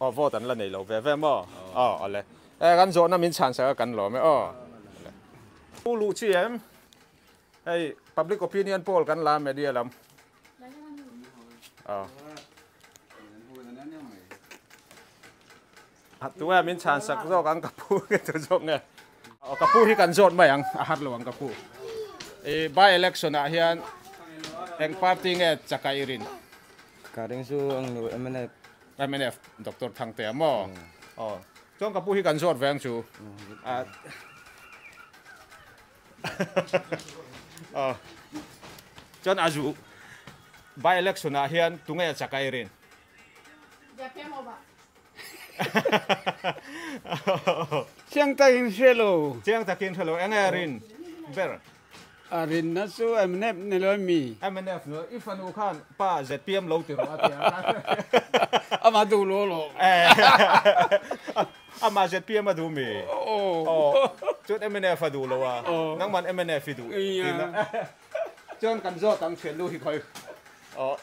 Aw vote an la nei lo ve ve maw? Aw awle. E kan zawhna min chhan sak a kan lawm e aw. Pu luh chi em? Hei public opinion poll kan la media lam. Aw. Tunge min chhan sak zawk ang ka pu nge tu zawk nge. Aw ka pu hi kan zawt mai ang a har lo ang ka pu. I by election ah hian eng party nge chaka i rin? Ka ring chu ang lo mnf. Mnf Doctor Thangtea maw? Aw chuan ka pu hi kan zawt ve ang chu. Aw chuan a zu by election ah hian tunge chaka i rin? Chiang takin hre lo. Chiang takin hre lo. Enge rin ber? A rinna chu mnf ni lo mi? Mnf ni lo. I fanu khan pa zpm lo ti rawh a ti a. Amah duh lo lo. Amah zpm a duh mi? Aw. Chuan mnf a duh lo a. Nangman mnf i duh. Chuan kan zawt ang thiannu hi khawi. Aw.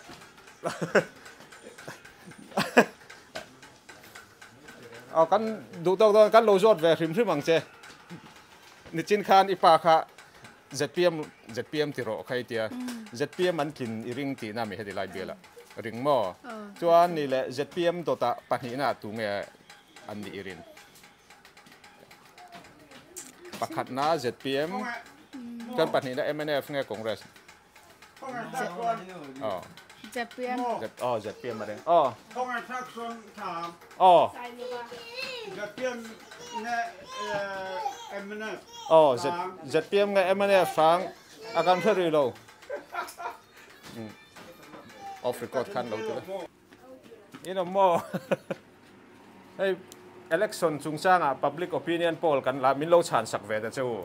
Aw kan duh tawk dawn kan lo zawt ve hrim hrim ang che. Nichin khan i pa kha zpm zpm ti rawh kha i tia. Zpm an tlin i ring tihna mi heti lai bialah ring maw? Chuan ni leh zpm dawtah pahnihna tu nge an nih i rin? Pakhatna zpm chuan pahnihna mnf nge Congress? Aw. ZPM. Aw ZPM a reng. Aw. Aw. Aw ZPM nge mnf hrang a kan hre rih lo. Off record khan lo ti la. In awm maw? Hei election chungchangah public opinion poll kan la min lo chhan sak ve ta che u.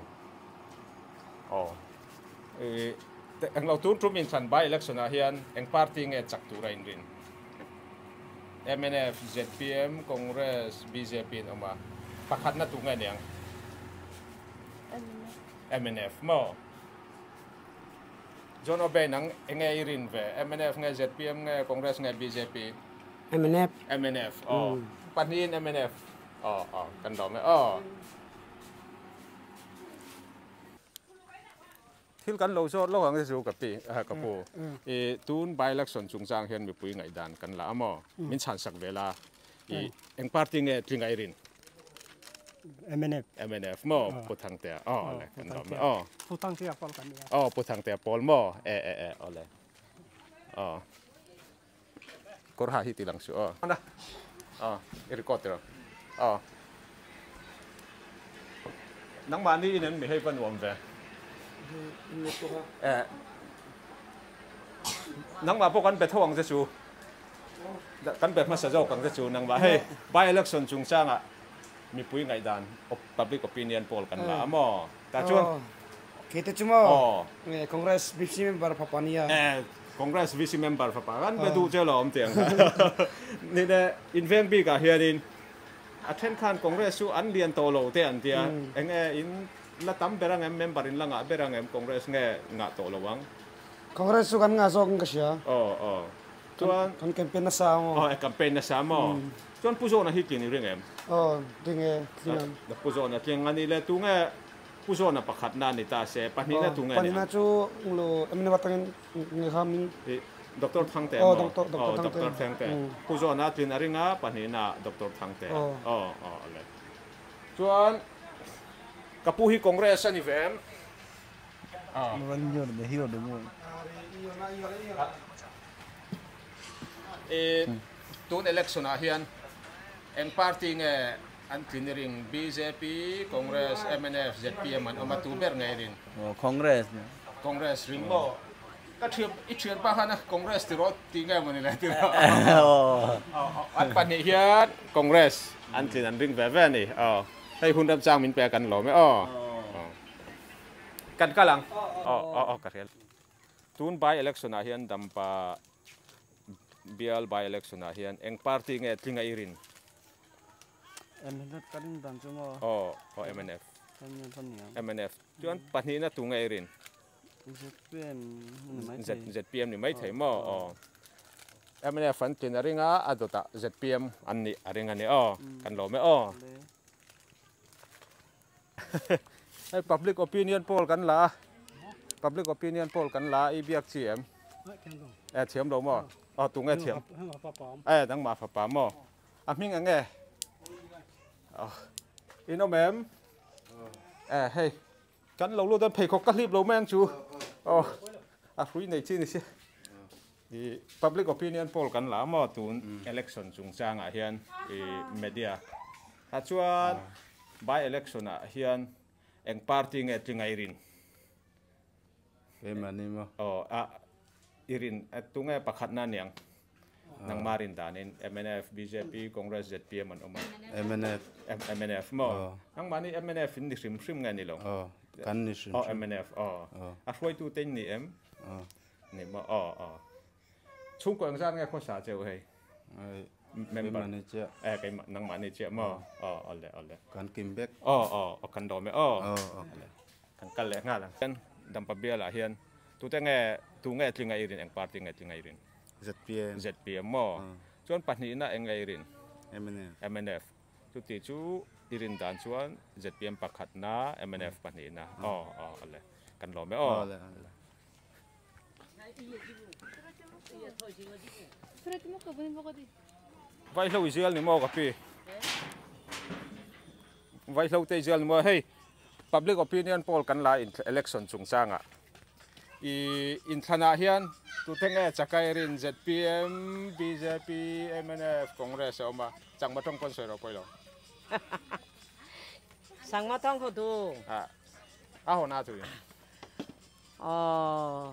Aw. I englo tun tum inthlan by election ah hian eng party nge chak tura in rin? Mnf, zpm, Congress, bjp in awm a. Pakhatna tu nge niang? Mnf maw? John Obey nang enge i rin ve? Mnf nge zpm nge Congress nge bjp? Mnf. Mnf aw. Pahnihin mnf aw aw kan lawm e aw. Thil kan lo zawt lawk ang che chu ka pi ka pu. I tun by election chungchang hian mipui ngaihdan kan la a maw? Min chhansak ve la. I eng party nge tlinga i rin? MNF. MNF maw? Pu Thangtea. Aw awle kan lawm e. Aw. Pu Thangtea pawl kan nia. Aw Pu Thangtea pawl maw? E e e awle. Aw. Kawr ha hi ti lang suh aw. Aw i record tiraw. Aw. Nangmahni in an mi hei va nuam ve. E. Nangmah pawh kan be tho ang che chu. Kan be hmasa zawk ang che chu nangmah hei by election chungchangah mipui ngaihdan public opinion poll kan la a maw? Tah chuan Khi te chu maw Congress VC member fapa nia. Congress VC member fapa kan be duh che lo awm tiang kha. Ni le inveng bikah hianin a then khan Congress chu an lian tawh lo te an tia eng nge in la tam ber ang em member in la ngah ber ang em Congress nge ngah tawh lo ang. Congress chu kan ngah zawk in ka hria. Aw aw. Chuan. Kan campaign nasa ang aw. Aw campaign nasa maw. Chuan Pu Zawna hi tlin i ring em? Aw ring e tling ang. Pu Zawna tling a ni le tu nge Pu Zawna pakhatna a ni ta se pahnihna tu nge ni ang? Pahnihna chu lo mnf atangin nge kha min. Doctor Thangte maw? Aw Doctor Thangte. Pu Zawna tlin a ring a pahnihna Doctor Thangte. Aw aw le. Chuan ka pu hi Congress a ni ve em? I tun election ah hian eng party nge an tlin i ring? Bjp, Congress, mnf, zpm an awm a tu ber nge i rin? Congress. Congress ring maw? Ka thian i thianpa khan a Congress ti rawh tih nge maw ni le ti rawh. An pahnih hian Congress an tlin an ring ve ve a ni. Hei hun remchang min pe a kan lawm e aw. Kan kal ang. Aw aw aw ka hrial. Tun by election ah hian Dampa bial by election ah hian eng party nge tling a i rin? Mnf ka rin dan chu maw? Aw aw mnf. Mnf a niang. Mnf. Chuan pahnihna tu nge i rin? ZPM ni mai thei. ZPM ni mai thei maw? Aw. Mnf an tlin a ring a, a dawtah ZPM an nih a ring a ni aw. Kan lawm e aw. Hei public opinion poll kan la a, public opinion poll kan la a, i biak chi em? E thiam lo maw? Aw tunge thiam? E nangmah fapa maw? A hming eng nge? Aw in awm em? E hei kan lo lut a pheikhawk ka hlip lo mai ang chu. Aw a hrui nei chi ni si. I public opinion poll kan la maw tun election chungchangah hian i media ah chuan by election ah hian eng party nge tlinga i rin? Keimah ni maw? Aw a i rin tunge pakhatna aniang nangma rin danin mnf, bjp, Congress, zpm an awm a. Mnf. Mnf maw? Nangmahni mnf in ni hrim hrim nge ni lo? Aw kan ni hrim hrim. Aw mnf aw. A hruaitu te in ni em? Aw. Ni maw? Aw aw. Chhungkaw engzat nge khawsa cheu hei? Member. Keimah ni chiah. Eh keimah nangmah ni chiah maw? Aw awle awle. Kan kim bek. Aw aw aw kan dawm e aw. Aw aw. Kan kal leh nghal ang. Hian Dampa bialah hian tute nge tu nge tling a i rin eng party nge tling a i rin? ZPM. ZPM maw? Chuan pahnihna eng nge i rin? Mnf. Mnf. Chuti chu i rin dan chuan ZPM pakhatna mnf pahnihna. Aw aw awle. Kan lawm e aw. Awle awle. Vaihlo i zial ni maw ka pi? Vaihlo te i zial ni maw? Hei public opinion poll kan la election chungchangah i inthlanah hian tute nge chakai rin zpm, bjp, mnf, Congress a awm a, changma tawng pawn sawi rawh pawilo. Changma tawng kho tu. A haw na chu in. Oh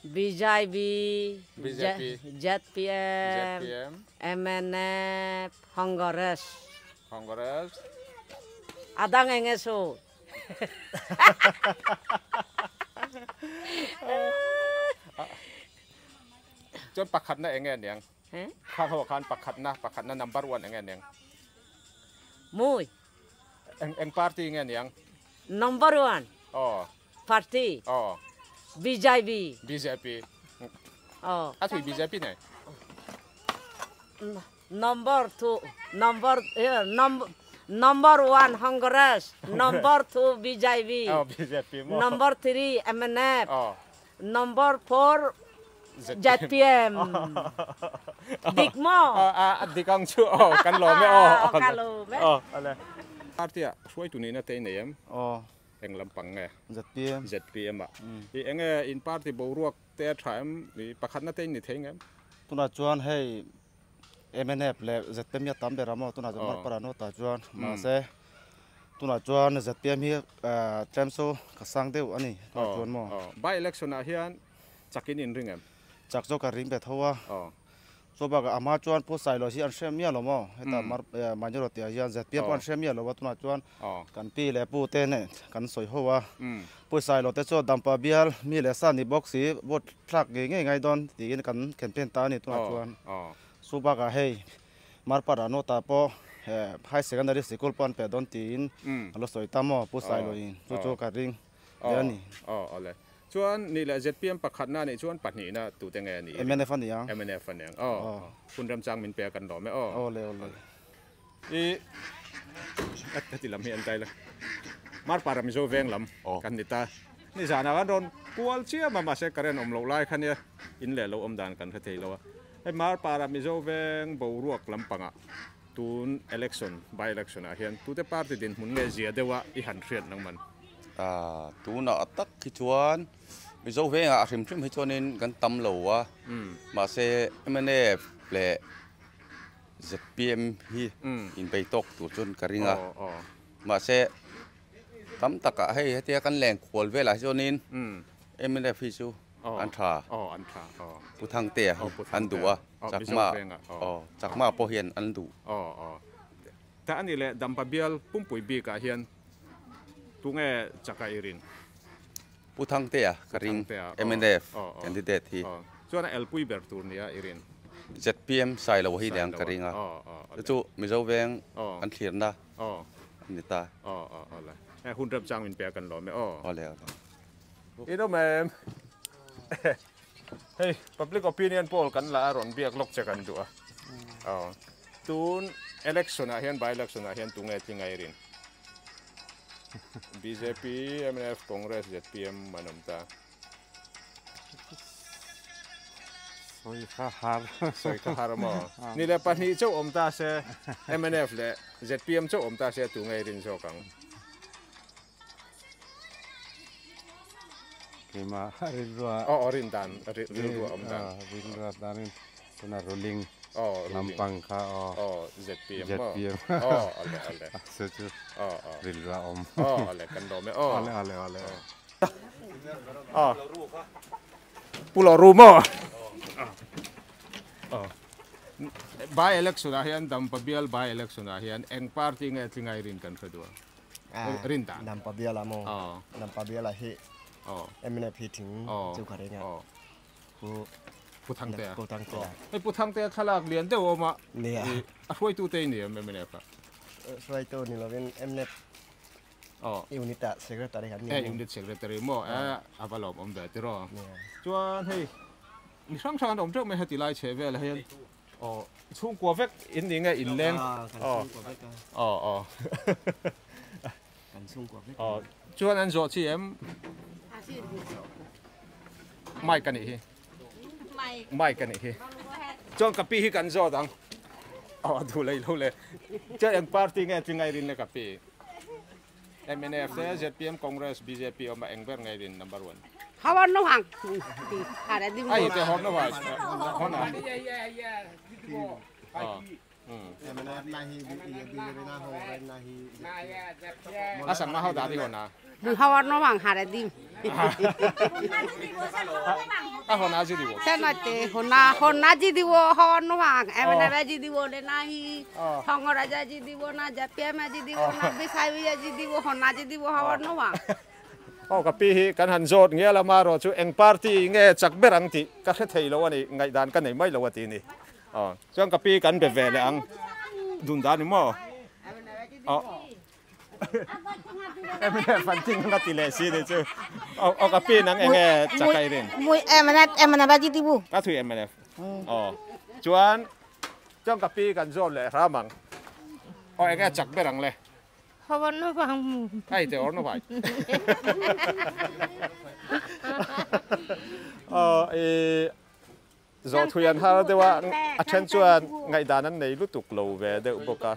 BJP, BJP, ZPM, ZPM, MNF, Congress. Congress. Adang enge su. Chuan pakhatna enge aniang? Khang ho khan pakhatna, pakhatna number one enge aniang? Mui. Eng eng party nge aniang? Number one. Aw. Party. Aw. BJP. BJP. Aw. A thui BJP nei. Number two, number number one Congress, number two BJP. Aw BJP maw. Number three MNF. Aw. Number four ZPM. Dik maw? A dik ang chu aw kan lawm e aw. Kan lawm e. Aw ale. Party ah hruaitu nihna te i nei em? Aw. Eng lampang nge? ZPM. ZPM ah. I eng nge in party boruak te a tha em? I pakhatna te in ni thei ngem? Tunah chuan hei MNF leh ZPM hi a tam ber a maw? Tunah chuan Marpara nawt ah chuan mahse tunah chuan ZPM hi tlem chu ka sang deuh a ni tunah chuan maw? By election ah hian chak in inring em? Chak chu ka ring ve tho a. Chu bakah a hma chuan Pu Sailo hi an hre miah lo maw? Heta Majority ah hian ZPM pawh an hre miah lo a, tunah chuan kan pi leh pu te nen kan sawi ho a. Pu Sailo te chu Dampa bial mi leh sa ni bawk si vote thlak ngei ngei ngai dawn tiin kan campaign ta a ni tunah chuan. Chu bakah hei Marpara Nota pawh High Secondary Sikul pawh an pe dawn tiin a lo sawi ta maw Pu Sailo in chu chu ka ring ve a ni. Chuan nih leh zpm pakhatna nih chuan pahnihna tute nge a nih? Mnf a ni ang. Mnf a ni ang aw. Hun remchang min pe a kan lawm e aw. Aw le aw le. I heti lam hi an tai la. Marpara Mizo veng lam kan ni ta. Nizanah kan rawn kual chiam a mahse current awm loh lai kha nia in leh lo awm dan kan hre thei lo a. Hei Marpara Mizo veng boruak lampangah tun election by election ah hian tute party dinhmun nge zia deuha i han hriat nang man? Tunah a tak hi chuan Mizo vengah a hrim hrim hi chuanin kan tam lo a, mahse mnf leh zpm hi inbei tawk tur chuan ka ring a, mahse tam takah hei hetia kan leng khual velah hi chuanin mnf hi chu an tha, Pu Thangtea hi an duh a, Chakma Chakma pawh hian an duh. Ta a ni leh Dampa bial pumpui bikah hian tunge chaka i rin? Pu Thangtea ka ring mnf candidate hi. Chuan a elpui ber tur nia i rin? Zpm Sailo hi aniang ka ring a, chu chu Mizo veng an thlirna a ni ta. Awle. Hun rem chang min pe a kan lawm e aw. Awle awle. In awm em? Hei public opinion poll kan la a rawn biak lawk che kan duh a. Aw. Tun election ah hian by election ah hian tunge tling a i rin? Bjp, mnf, Congress, zpm an awm ta. Sawi kha har. Sawi kha har maw? Ni le pahnih chauh awm ta se, mnf leh zpm chauh awm ta se tu nge i rin zawk ang? Keimah rilrua. Aw aw rin dan, rilrua awm dan. Rilrua danin tuna ruling lampang kha aw. Aw zpm maw? Zpm. Aw awle awle. Chu chu rilrua awm. Aw awle kan lawm e aw. Awle awle awle. Aw. Pu lo ru maw? Aw. By election ah hian Dampa bial by election ah hian eng party nge tlingai rin kan hre duh a? Rin dan. Dampa bial ah maw? Dampa bial ah hi MNF hi thing chu ka ring a. Pu Pu Thangtea. Pu Thangtea. Hei Pu Thangtea thlalak lian deuh a awm a. Nia. A hruaitu te i ni em MNF ah? Hruaitu ni lovin MNF Unit ah secretary kan ni. Eh unit secretary maw eh a va lawm awm ve tiraw. Chuan hei mi hrang hrang an awm teuh mai heti lai chhe vel ah hian aw chhungkua vek in ni nge in leng aw aw aw kan chhungkua vek aw chuan an zawh chi em mic a nih hi mic a nih hi chuan ka pi hi kan zawt ang aw a duh lei lo le chuan eng party nge tlingai rin le ka pi. Mnf te zpm Congress bjp awm a eng ber ngei rin number one. Hawar no hang hare dim Ai te hawr no hai hona. A sang ma hau da di hona. Hawar no hang hare dim. A hona ji dibo. Senate hona hona ji dibo hawar no hang MNF ji dibo le nahi Hongora ji dibo na ZPM ji dibo na BSIB ji dibo hona ji dibo hawar no hang. Aw ka pi hi kan han zawt nge lama erawh chu eng party nge chak ber ang tih ka hre thei lo a ni, ngaihdan ka nei mai lo a ti ni. Aw chuan ka pi kan be ve leh ang dun dan ni maw? Aw MNF an ting ang a ti leh si ni chu. Aw aw ka pi nang eng nge chak a i rin? Mui MNF MNF a ti ti bu. Ka thui MNF. Aw chuan chuan ka pi kan zawt leh hram ang. Aw eng nge chak ber ang le? Hawar no bang mu. Ai te or no bai. Aw i zawh thui an har deuh a, a then chuan ngaihdan an nei lutuk lo ve deuh bawk a.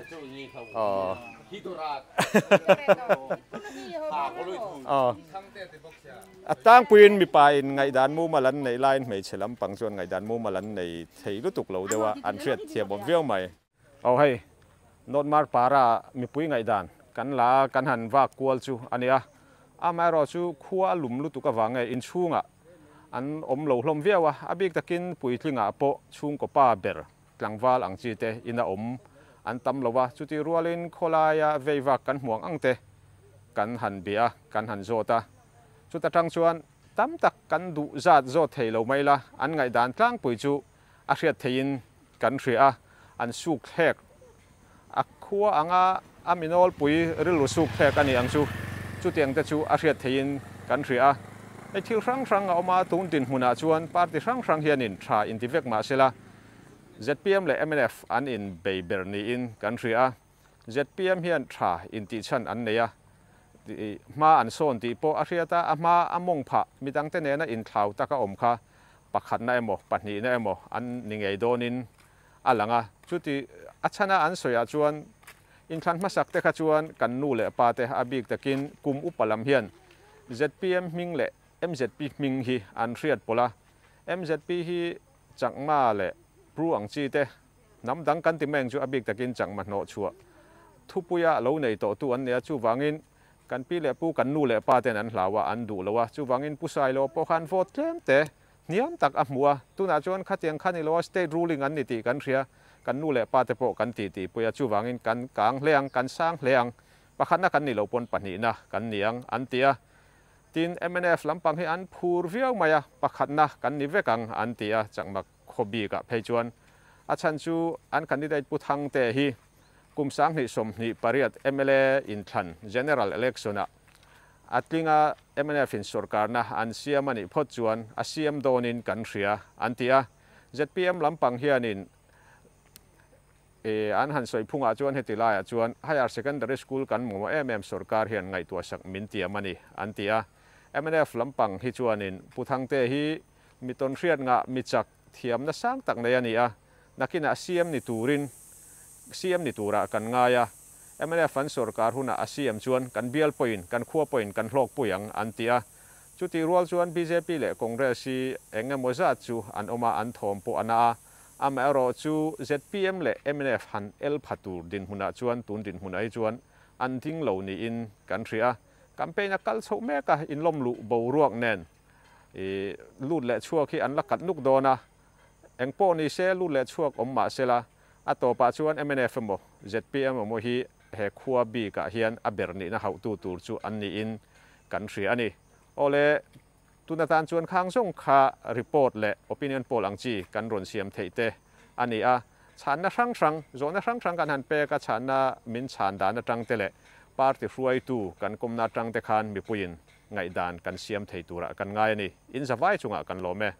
Aw. Aw. A tlangpuiin mipa in ngaihdan mumal an neih laiin hmeichhe lampang chuan ngaihdan mumal an nei thei lutuk lo deuh a, an hriat thiam awm viau mai. Aw hei, North Marpara mipui ngaihdan kan la kan han vak kual chu a nia. Amaherawh chu khua a lum lutuk avang nge inchhungah an awm lo hlawm viau a, a bik takin puitlingah pawh chhungkaw pa ber tlangval ang chi te ina awm an tam lo a, chutih rualin khawlaia vei vak kan hmuang ang te kan han bia a, kan han zawt a. Chuta tang chuan tam tak kan duh zat zawt thei lo mai la, an ngaihdan tlangpui chu a hriat theihin kan hria a, an suk thlek a khua anga a mi nawlpui rilru suk thlek a ni ang chu, chutiang te chu a hriat theihin kan hria a. Hei thil hrang hrang a awm a, tun dinhmunah chuan party hrang hrang hianin tha inti vek mah sela zpm leh mnf an inbei ber niin kan hria a. Zpm hian tha intihchhan an nei a, hma an sawn tih pawh a hriat a, a hma a mawng phah midangte nena inthlau taka awm kha pakhatna emaw pahnihna emaw an ni ngei dawnin a lang a. Chuti a chhana an sawiah chuan inthlan hmasak te kha chuan kan nu leh pa te a bik takin kum upa lam hian zpm hming leh mzp hming hi an hriat pawlh a, mzp hi Chakma leh Pru ang chi te Hnam dang kan ti meng chu a bik takin changma hnawh chhuah thupuia lo nei tawhtu an nia, chuvangin kan pi leh pu kan nu leh pa ten an hlau a, an duh lo a, chuvangin Pu Sailo pawh khan vote tlem te hniam tak a hmu a, tunah chuan khatiang kha ni lo a state ruling an ni tih kan hria, kan nu leh pa te pawh kan tih tihpui a, chuvangin kan kang hle ang, kan sang hle ang, pakhatna kan ni lo pawn pahnihna kan ni ang an ti a. Tin, mnf lampang hi an phur viau mai a, pakhatna kan ni vek ang an ti a, Chakma khaw bikah phei chuan a chhan chu an candidate Pu Thangte hi kum 2028 mla inthlan General Election-ah a tling a, mnf in sorkarna an siam a nih phawt chuan a siam dawnin kan hria an ti a, zpm lampang hianin E, an han sawi phungah chuan heti laiah chuan Higher Secondary School kan mamawh em em sorkar hian ngaihtuah sak min tiam a ni, an ti a. Mnf lampang hi chuanin Pu Thangte hi mi tawnhriat ngah mi chak thiamna sang tak nei a ni a, nakinah CM ni turin CM ni turah kan ngai a, mnf an sorkar hunah a CM chuan kan bial pawhin kan khua pawhin kan hlawkpui ang, an ti a. Chutih rual chuan bjp leh Congress hi eng emaw zat chu an awm a, an thawm pawh a na a. Amaherawhchu zpm leh mnf han el pha tur dinhmunah chuan tun dinhmunah hi chuan an ding lo niin kan hria a. Campaign a kal chhoh mek a, inlawm luh boruak nen i lut leh chhuak hi an la kat nuk dawn a. Engpawh ni se lut leh chhuak awm mah sela, a tawpah chuan mnf emaw zpm emaw hi he khua bikah hian a ber nihna hauhtu tur chu an niin kan hria a ni. Awle. Tun atan chuan khang zawng kha report leh opinion poll ang chi kan rawn siam theih te a ni a. Chhanna hrang hrang, zawhna hrang hrang kan han pek a, chhanna min chhan dan atang te leh party hruaitu kan kawmna atang te khan mipuiin ngaihdan kan siam thei turah kan ngai a ni. In zavai chungah kan lawm e.